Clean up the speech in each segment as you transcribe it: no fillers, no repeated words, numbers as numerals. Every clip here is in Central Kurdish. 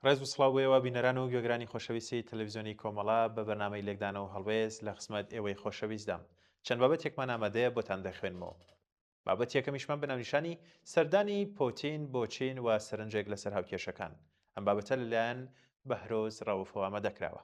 ڕێز و سڵاو بۆ ئێوە بینەران و گوێگرانی خۆشەویستی تەلەڤیزیۆنی کۆمەڵە بە بەرنامەی لێکدانەوە هەڵوێست لە خزمەت ئێوەی خۆشەویستدام چەند بابەتێکمان ئامادەیە بۆتان دەخوێنمەوە. بابەتی یەکەمیشمان بە ناونیشانی سەردانی پۆتین بۆ چین و سەرنجێک لەسەر هاوکێشەکان. ئەم بابەتە لەلایەن بەهرۆز ڕەوفەوە ئامادە کراوە.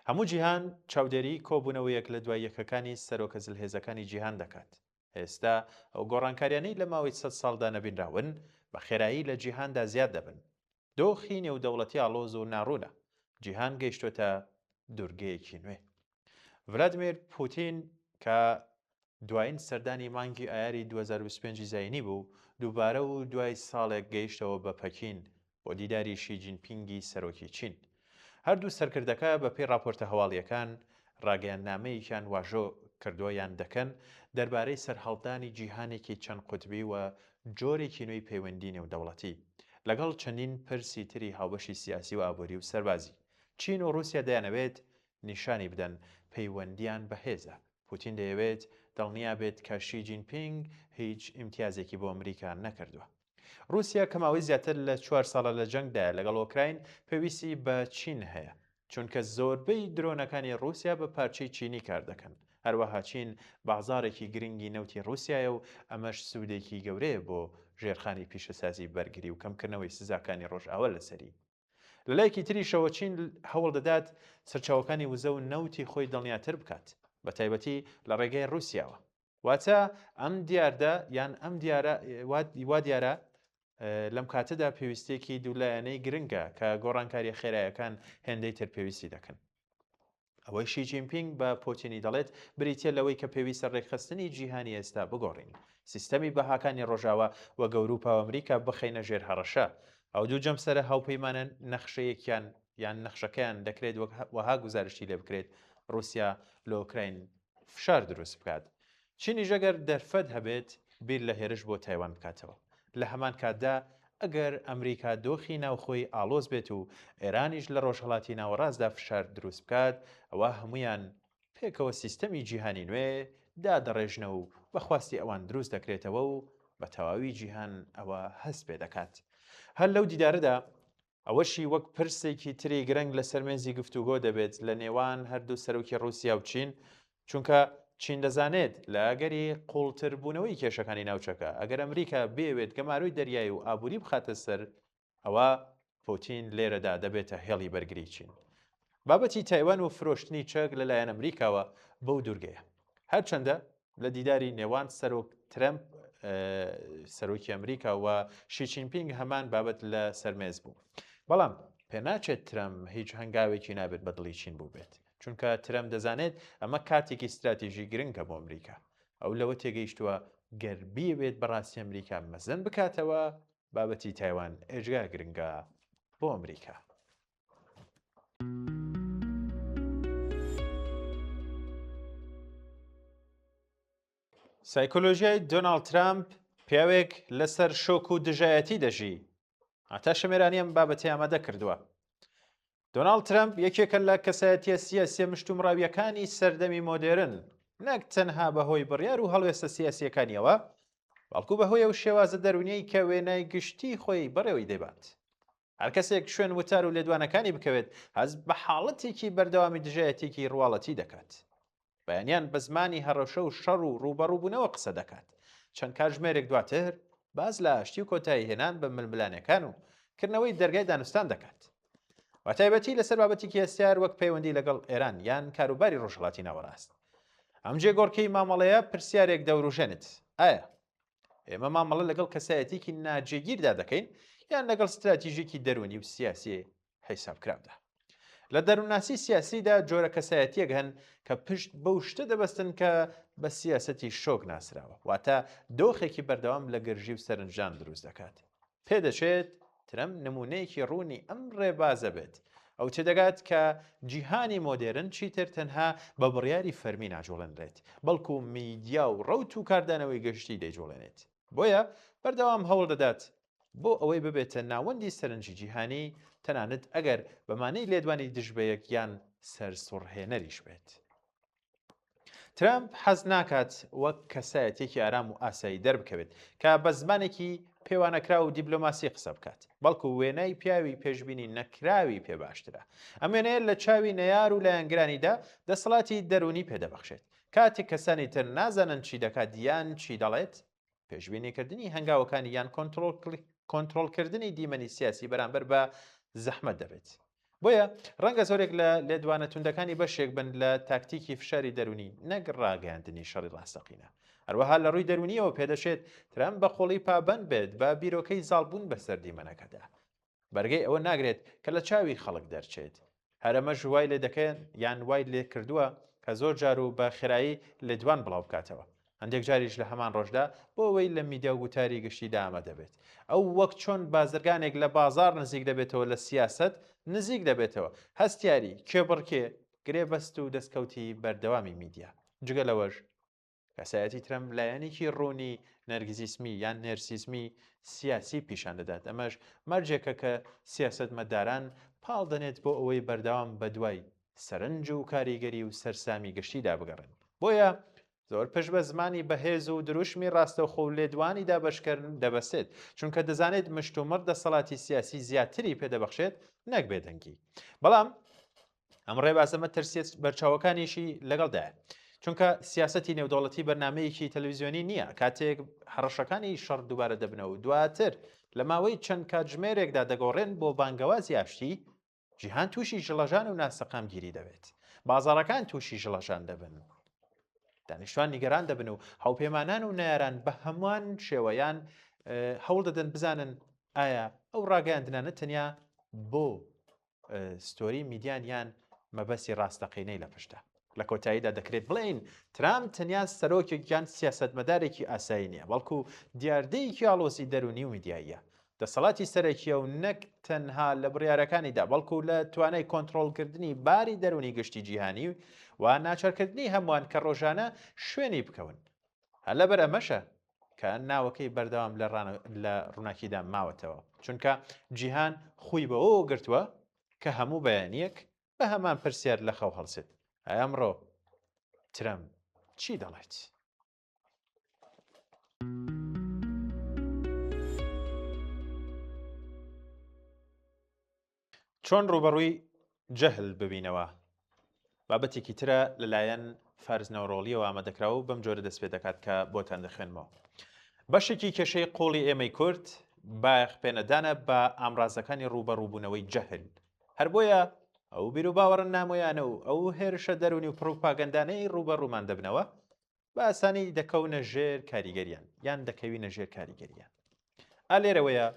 هەموو جیهان چاودێریی کۆبوونەوە یەک لە دوای یەکەکانی سەرۆکە زلهێزەکانی جیهان دەکات. ئێستا ئەو گۆڕانکاریانەی لە ماوەی سەد ساڵدا نەبینراون، بە خێرایی لە جیهاندا زیاد دەبن. دۆخی نێودەوڵەتی ئاڵۆز و ناڕوونە. جیهان گەیشتۆتە دورگەیەکی نوێ. ڤلادیمێر پوتین کە دوایین سەردانی مانگی ئایاری 2025 زایینی بوو، دووبارە و دوای ساڵێک گەیشتەوە بە پەکین بۆ دیداری شی جینپینگی سەرۆکی چین. هەردوو سەرکردەکە بەپێی ڕاپۆرتە هەواڵییەکان ڕاگەیاندنامەیەکیان واژۆ کردووە یان دەکەن دەربارەی سەرهەڵدانی جیهانێکی چەند قوتبی و جۆرێکی نوێی پەیوەندی نێودەوڵەتی، لەگەڵ چەندین پرسی تری هاوبەشی سیاسی و ئابووری و سەربازی. چین و ڕووسیا دەیانەوێت نیشانی بدەن پەیوەندییان بەهێزە. پوتین دەیەوێت دڵنیا بێت کە شی جینپینگ هیچ ئیمتیازێکی بۆ ئەمریکا نەکردووە. ڕووسیا کە ماوەی زیاتر لە چوار ساڵە لە جەنگدایە لەگەڵ ئۆکراین، پێویستی بە چین هەیە، چونکە زۆربەی درۆنەکانی ڕووسیا بە پارچەی چینی کار دەکەن. هەروەها چین بازاڕێکی گرنگی نەوتی ڕووسیایە و ئەمەش سوودێکی گەورەیە بۆ ژێرخانی پیشەسازی بەرگری و کەمکردنەوەی سزاکانی ڕۆژئاوا لەسەری. لەلایەکی تریشەوە چین هەوڵ دەدات سەرچاوەکانی وزە و نەوتی خۆی دڵنیاتر بکات، بەتایبەتی لە ڕێگەی ڕووسیاوە. واتە ئەم دیاردە یان ئەم دیارە وا دیارە لەم کاتەدا پێویستێکی دوولایەنەی گرنگە کە گۆڕانکاریە خێرایەکان هێندەی تر پێویستی دەکەن. ئەوەی شی جینپینگ بە پۆتینی دەڵێت بریتە لەوەی کە پێویستە ڕێکخستنی جیهانی ئێستا بگۆڕین سیستەمی بەهاکانی ڕۆژاوا وەک ئەوروپا و ئەمریکا بخەینە ژێر هەڕەشە ئەو دوو جەمسەرە هاوپەیمانە نەخشەیەکیان یان نەخشەکەیان دەکرێت وەک وەها گوزارشتی لێ بکرێت ڕووسیا لە ئۆکراین فشار دروست بکات. چینیش ئەگەر دەرفەت هەبێت بیر لە هێرش بۆ تایوان بکاتەوە. لە هەمان کاتدا ئەگەر ئەمریکا دۆخی ناوخۆی ئاڵۆز بێت و ئێرانیش لە ڕۆژهەڵاتی ناوەڕاستدا فشار دروست بکات ئەوا هەموویان پێکەوە سیستەمی جیهانی نوێ دادەڕێژنە و بە خواستی ئەوان دروست دەکرێتەوە و بە تەواوی جیهان ئەوە هەست پێ دەکات. هەر لەو دیدارەدا ئەوەشی وەک پرسێکی تری گرنگ لەسەر مێزی گفتوگۆ دەبێت لە نێوان هەردوو سەرۆکی ڕووسیا و چین، چونکە چین دەزانێت لە ئەگەری قوڵتربوونەوەی کێشەکانی ناوچەکە، ئەگەر ئەمریکا بیەوێت گەمارۆی دەریایی و ئابووری بخاتە سەر، ئەوا پوتین لێرەدا دەبێتە هێڵی بەرگری چین. بابەتی تایوان و فرۆشتنی چەک لەلایەن ئەمریکاوە بەو دوورگەیە. هەرچەندە لە دیداری نێوان سەرۆک ترەمپ سەرۆکی ئەمریکا و شی چینپینگ هەمان بابەت لە سەرمێز بوو. بەڵام پێناچێت ترەمپ هیچ هەنگاوێکی نابێت بە دڵی چین بووبێت. چونکە ترەمپ دەزانێت ئەمە کارتێکی ستراتیژی گرنگە بۆ ئەمریکا. ئەو لەوە تێگەیشتووە گەر بیەوێت بەڕاستی ئەمریکا مەزن بکاتەوە، بابەتی تایوان ئێجگار گرنگە بۆ ئەمریکا. سایکۆلۆژیای دۆناڵد ترامپ پیاوێک لەسەر شۆک و دژایەتی دەژی عەتا شەمێرانی ئەم بابەتی ئامادە کردووە دۆناڵد ترەمپ یەکێکە لە کەسایەتیە سیاسیە مشتومڕاویەکانی سەردەمی مۆدێرن نەک تەنها بەهۆی بڕیار و هەڵوێستە سیاسیەکانیەوە بەڵکو بەهۆی ئەو شێوازە دەرونیەی کە وێنای گشتی خۆی بەڕێوەی دەبات هەر کەسێک شوێن وتار و لێدوانەکانی بکەوێت هەست بە حاڵەتێکی بەردەوامی دژایەتیەکی ڕواڵەتی دەکات. بەیانیان بە زمانی هەڕەشە و شەڕ و ڕووبەڕووبوونەوە قسە دەکات. چەند کاتژمێرێک دواتر باس لە ئاشتی و کۆتایی هێنان بە ململانێکان و کردنەوەی دەرگای دانوستان دەکات. بە تایبەتی لەسەر بابەتێکی هەستیار وەک پەیوەندی لەگەڵ ئێران یان کاروباری ڕۆژهەڵاتی ناوەڕاست. ئەم جێگۆڕکێی مامەڵەیە پرسیارێک دەوروژێنێت، ئایا ئێمە مامەڵە لەگەڵ کەسایەتیکی ناجێگیردا دەکەین یان لەگەڵ ستراتیژێکی دەروونی و سیاسی حیسابکراودا؟ لە دەروونناسی سیاسیدا جۆرە کەسایەتیەک هەن کە پشت بەو شتە دەبەستن کە بە سیاسەتی شۆک ناسراوە، واتە دۆخێکی بەردەوام لە گرژی و سەرنجدان دروست دەکات. پێدەچێت ترەمپ نموونەیەکی ڕوونی ئەم ڕێبازە بێت. ئەو تێدەگات کە جیهانی مۆدێرن چیتر تەنها بە بڕیاری فەرمی ناجوڵێنرێت، بەڵکو میدیا و ڕەوت و کاردانەوەی گشتی دەیجوڵێنێت. بۆیە بەردەوام هەوڵ دەدات بۆ ئەوەی ببێتە ناوەندی سەرنجی جیهانی، تەنانەت ئەگەر بە مانای لێدوانی دژبەیەک یان سەرسوڕهێنەریش بێت. ترەمپ حەز ناکات وەک کەسایەتییەکی ئارام و ئاسایی دەربکەوێت کە بە زمانێکی پێوانەکراو و دیبلۆماسی قسە بکات، بەڵکو وێنای پیاوی پێشبینی نەکراوی پێ باشترە. ئەم وێنەیە لە چاوی نەیار و لایەنگرانیدا دەسەڵاتی دەروونی پێ دەبەخشێت. کاتێک کەسانی تر نازانن چی دەکات یان چی دەڵێت، پێشبینیکردنی هەنگاوەکانی یان کۆنترۆڵکردنی دیمەنی سیاسی بەرامبەر بە زەحمەت دەبێت. بۆیە ڕەنگە زۆرێک لە لێدوانە توندەکانی بەشێک بن لە تاکتیکی فشاری دەروونی نەک ڕاگەیاندنی شەڕی ڕاستەقینە. هەروەها لە ڕووی دەروونییەوە پێدەچێت ترەمپ بە قووڵی پابەند بێت بە بیرۆکەی زاڵبوون بەسەر دیمەنەکەدا. بەرگەی ئەوە ناگرێت کە لە چاوی خەڵک دەرچێت. هەر ئەمەش وای لێ دەکەن یان وای لێ کردووە کە زۆر جار و بە خێرایی لێدوان بڵاو بکاتەوە. هەندێک جاریش لە هەمان ڕۆژدا بۆ ئەوەی لە میدیا و گوتاری گشتیدا ئامادە بێت. ئەو وەک چۆن بازرگانێک لە بازاڕ نزیک دەبێتەوە لە سیاسەت نزیک دەبێتەوە. هەستیاری، کێبڕکێ، گرێبەست و دەستکەوتی بەردەوامی میدیا. جگە لەوەش کەسایەتی ترەمپ لایەنێکی ڕوونی نەرگزیسمی یان نێرسیزمی سیاسی پیشان دەدات، ئەمەش مەرجێکە کە سیاسەتمەداران پاڵ دەنێت بۆ ئەوەی بەردەوام بەدوای سەرنج و کاریگەری و سەرسامی گشتیدا بگەڕێن. بۆیە زۆر پشت بە زمانی بەهێز و دروشمی ڕاستەوخۆ و لێدوانی دابەشکەر دەبەستێت، چونکە دەزانێت مشتومڕ دەسەڵاتی سیاسی زیاتری پێدەبەخشێت نەک بێدەنگی. بەڵام ئەم ڕێبازە مەترسیە بەرچاوەکانیشی لەگەڵدایە چونکە سیاسەتی نێودەوڵەتی بەرنمەیەکی تەلەڤیزیۆنی نییە کاتێک هەڕەشەکانی شەڕ دووبارە دەبنەوە دواتر لە ماوەی چەند کاتژمێرێکدا دەگۆڕێن بۆ بانگەوازی ئاشتی جیهان تووشی ژڵەژان و ناسەقامگیری دەبێت بازاڕەکان تووشی ژڵەژان دەبن دانیشتوان نیگەران دەبن و هاوپەیمانان و نەیاران بە هەمووان شێوەیان هەوڵ دەدەن بزانن ئایا ئەو ڕاگەیاندنانە تەنیا بۆ ستۆری میدیان یان مەبەستی ڕاستەقینەی لە پشتە. لە کۆتاییدا دەکرێت بڵێین ترامپ تەنیا سەرۆکێک یان سیاسەتمەدارێکی ئاسایی نییە، بەڵکو دیاردەیەکی ئاڵۆزی دەروونی و میدیاییە. دەسەڵاتی سەرەکییە و نەک تەنها لە بڕیارەکانیدا، بەڵکو لە توانای کۆنترۆڵکردنی باری دەروونی گشتی جیهانی و ناچارکردنی هەمووان کە ڕۆژانە شوێنی بکەون. هەر لەبەر ئەمەشە کە ناوەکەی بەردەوام لە ڕووناکیدا ماوەتەوە، چونکە جیهان خووی بەوەوە گرتووە کە هەموو بەیانییەک بە هەمان پرسیار لە خەو هەڵسێت، ئایا ئەمڕۆ ترەمپ چی دەڵێت؟ چۆن ڕووبەڕووی جەهل ببینەوە؟ بابەتێکی ترە لەلایەن فارس نەورۆڵیەوە ئامادەکراوە و بەم جۆرە دەست پێ دەکات کە بۆتان دەخوێنمەوە. بەشێکی کێشەی قوڵی ئێمەی کورد بایەخ پێنەدانە بە ئامرازەکانی ڕووبەڕووبوونەوەی جەهل. هەر بۆیە ئەو بیروباوەڕە نامۆیانە و ئەو هێرشە دەروونی و پڕوپاگەندانەی ڕووبەڕوومان دەبنەوە بە ئاسانی دەکەونە ژێر کاریگەریان یان دەکەوینە ژێر کاریگەریان. ئا لێرەوەیە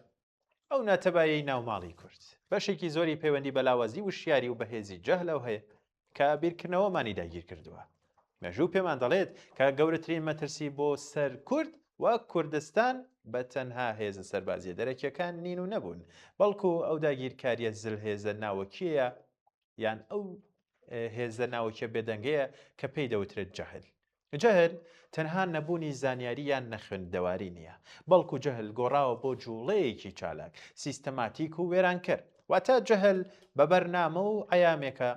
ئەو ناتەبایەی ناو ماڵی کورد بەشێکی زۆری پەیوەندی بە لاوازی وشیاری و بەهێزی جەهلەوە هەیە کە بیرکردنەوەمانی داگیر کردووە. مێژوو پێمان دەڵێت کە گەورەترین مەترسی بۆ سەر کورد و کوردستان بە تەنها هێزە سەربازیە دەرەکیەکان نین و نەبوون، بەڵکو ئەو داگیرکاریە زلهێزە ناوەکیەیە یان ئەو هێزە ناوەکیە بێدەنگەیە کە پێی دەوترێت جەهل. جەهل تەنها نەبوونی زانیاری یان نەخوێندەواری نییە، بەڵکو جەهل گۆڕاوە بۆ جوڵەیەکی چالاک، سیستەماتیک و وێرانکەر. واتە جەهل بە بەرنامە و عەیامێکە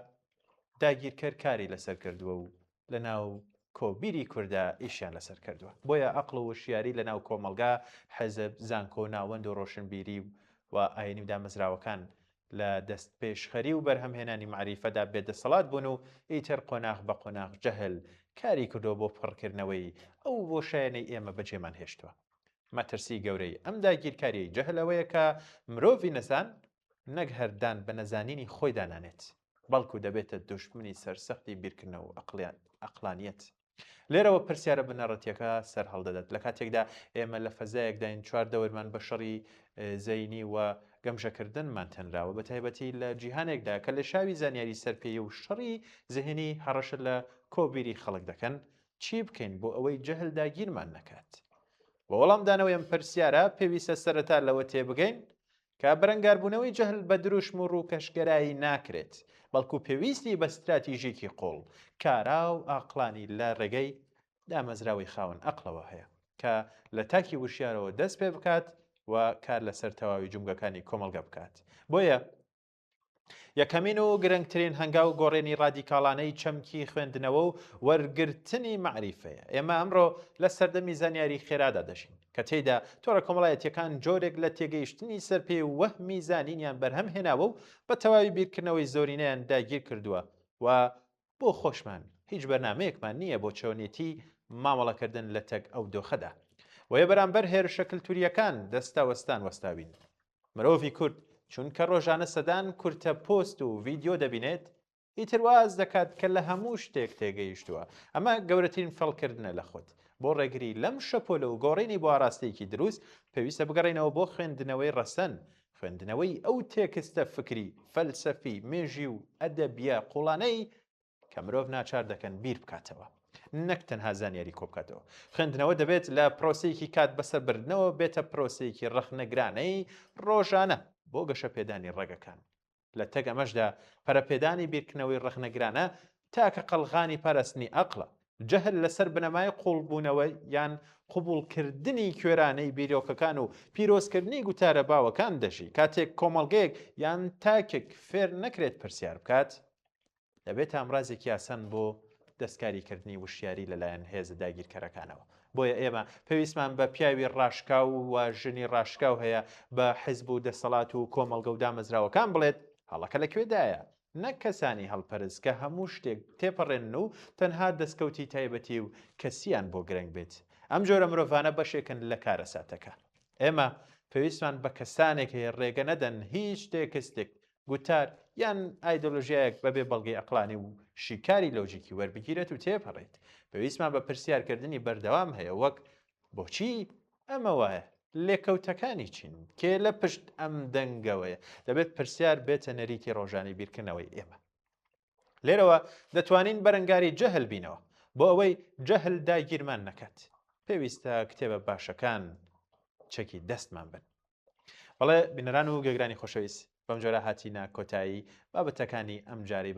داگیرکەر کاری لەسەر کردووە و لەناو کۆبیری کوردا ئیشیان لەسەر کردووە. بۆیە عەقڵ و وشیاری لەناو کۆمەڵگا، حزب، زانکۆ، ناوەند و ڕۆشنبیری و ئاینی و دامەزراوەکان لە دەستپێشخەری و بەرهەمهێنانی مەعریفەدا بێدەسەڵات بوون و ئیتر قۆناغ بە قۆناغ جەهل کاری کردووە بۆ پڕکردنەوەی ئەو بۆشایانەی ئێمە بەجێمان هێشتووە. مەترسی گەورەی ئەم داگیرکاریەی جەهل ئەوەیە کە مرۆڤی نەزان نەک هەر دان بە نەزانینی خۆیدا نانێت، بەڵکو دەبێتە دوژمنی سەرسەختی بیرکردنەوە و ئەقڵانیەت. لێرەوە پرسیارە بنەڕەتیەکە سەرهەڵدەدات، لە کاتێکدا ئێمە لە فەزایەکداین چواردەورمان بە شەڕی زەینی و گەمژەکردنمان تەنراوە، بە تایبەتی لە جیهانێکدا کە لێشاوی زانیاری سەرپێی و شەڕی زهنی هەڕەشە لە کۆبیری خەڵک دەکەن، چی بکەین بۆ ئەوەی جەهل داگیرمان نەکات؟ بۆ وەڵامدانەوەی ئەم پرسیارە پێویستە سەرەتا لەوە تێبگەین کە بەرەنگاربوونەوەی جەهل بە دروشم و ڕووکەشگەرایی ناکرێت، بەڵکو پێویستی بە ستراتیژێکی قووڵ، کارا و ئاقڵانی لە ڕێگەی دامەزراوەی خاوەن ئەقڵەوە هەیە، کە لە تاکی وشیارەوە دەست پێ بکات و کار لەسەر تەواوی جومگەکانی کۆمەڵگە بکات. بۆیە. یەکەمین و گرنگترین هەنگاو گۆڕێنی ڕادیکاڵانەی چەمکی خوێندنەوە و وەرگرتنی مەعریفەیە. ئێمە ئەمڕۆ لە سەردەمی زانیاری خێرادا دەژین، کە تێیدا تۆڕە کۆمەڵایەتییەکان جۆرێک لە تێگەیشتنی سەرپێ و وەهمی زانینیان بەرهەم هێناوە و بە تەواوی بیرکردنەوەی زۆرینەیان داگیر کردووە و بۆ خۆشمان هیچ بەرنامەیەکمان نییە بۆ چۆنێتی مامەڵەکردن لەتەک ئەو دۆخەدا. بۆیە بەرامبەر هێرشە کلتورییەکان دەستەوەستان وەستاوین. مرۆڤی کورد چونکە ڕۆژانە سەدان کورتە پۆست و ڤیدیۆ دەبینێت، ئیتر واز دەکات کە لە هەموو شتێک تێگەیشتووە. ئەمە گەورەترین فێڵکردنە لە خود. بۆ ڕێگری لەم شەپۆلە و گۆڕینی بۆ ئاراستەیەکی دروست، پێویستە بگەڕێینەوە بۆ خوێندنەوەی ڕەسەن، خوێندنەوەی ئەو تێکستە فکری، فەلسەفی، مێژی و ئەدەبییە قووڵانەی کە مرۆڤ ناچار دەکەن بیر بکاتەوە نەک تەنها زانیاری کۆبکاتەوە. خوێندنەوە دەبێت لە پرۆسەیەکی کات بەسەربردنەوە بێتە پرۆسەیەکی ڕەخنەگرانەی ڕۆژانە بۆ گەشەپێدانی ڕەگەکان. لە تەک ئەمەشدا پەرەپێدانی بیرکردنەوەی ڕەخنەگرانە تاکە قەڵغانی پاراستنی ئەقڵە. جەهل لەسەر بنەمای قووڵبوونەوە یان قبوڵکردنی کوێرانەی بیرۆکەکان و پیرۆزکردنی گوتارە باوەکان دەژی. کاتێک کۆمەڵگەیەک یان تاکێک فێر نەکرێت پرسیار بکات، دەبێتە ئامرازێکی ئاسان بۆ دەستکاریکردنی وشیاری لەلایەن هێزە داگیرکەرەکانەوە. بۆیە ئێمە پێویستمان بە پیاوی ڕاشکاو و ژنی ڕاشکاو هەیە بە حزب و دەسەڵات و کۆمەڵگە و دامەزراوەکان بڵێت هەڵەکە لە کوێدایە، نەک کەسانی هەڵپەرست کە هەموو شتێک تێپەڕێنن و تەنها دەستکەوتی تایبەتی و کەسییان بۆ گرنگ بێت. ئەم جۆرە مرۆڤانە بەشێکن لە کارەساتەکە. ئێمە پێویستمان بە کەسانێک هەیە ڕێگە نەدەن هیچ تێکستێک گوتار یان ئایدۆلۆژیایەک بەبێ بەڵگەی ئەقڵانی و شیکاری لۆجیکی وەربگیرێت و تێپەڕێت. پێویستمان بە پرسیارکردنی بەردەوام هەیە وەک، بۆچی ئەمە وایە؟ لێکەوتەکانی چین؟ کێ لە پشت ئەم دەنگەوەیە؟ دەبێت پرسیار بێتە نەریتی ڕۆژانەی بیرکردنەوەی ئێمە. لێرەوە دەتوانین بەرەنگاری جەهل بینەوە. بۆ ئەوەی جەهل داگیرمان نەکات، پێویستە کتێبە باشەکان چەکی دەستمان بن. بەڵێ بینەران و گوێگرانی خۆشەویست بەم جۆرە هاتینە کۆتایی بابەتەکانی ئەم جارەی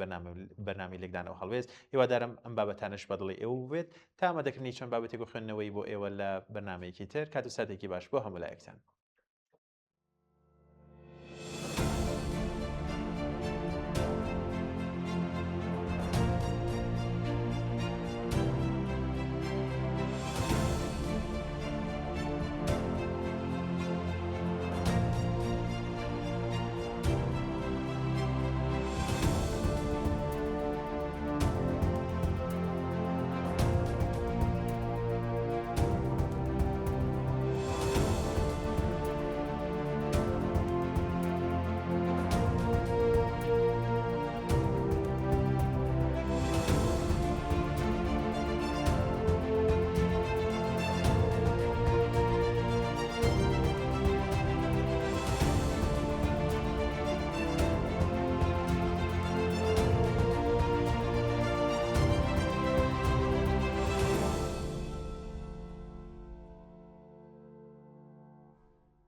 بەرنامەی لێکدانەوە هەڵوێست هیوادارم ئەم بابەتانش بەدڵی ئێوە بێت تا ئامادەکردنی چەند بابەتێک و خوێندنەوەی بۆ ئێوە لە بەرنمەیەکی تر کات و ساتێکی باش بۆ هەموو لایەکتان.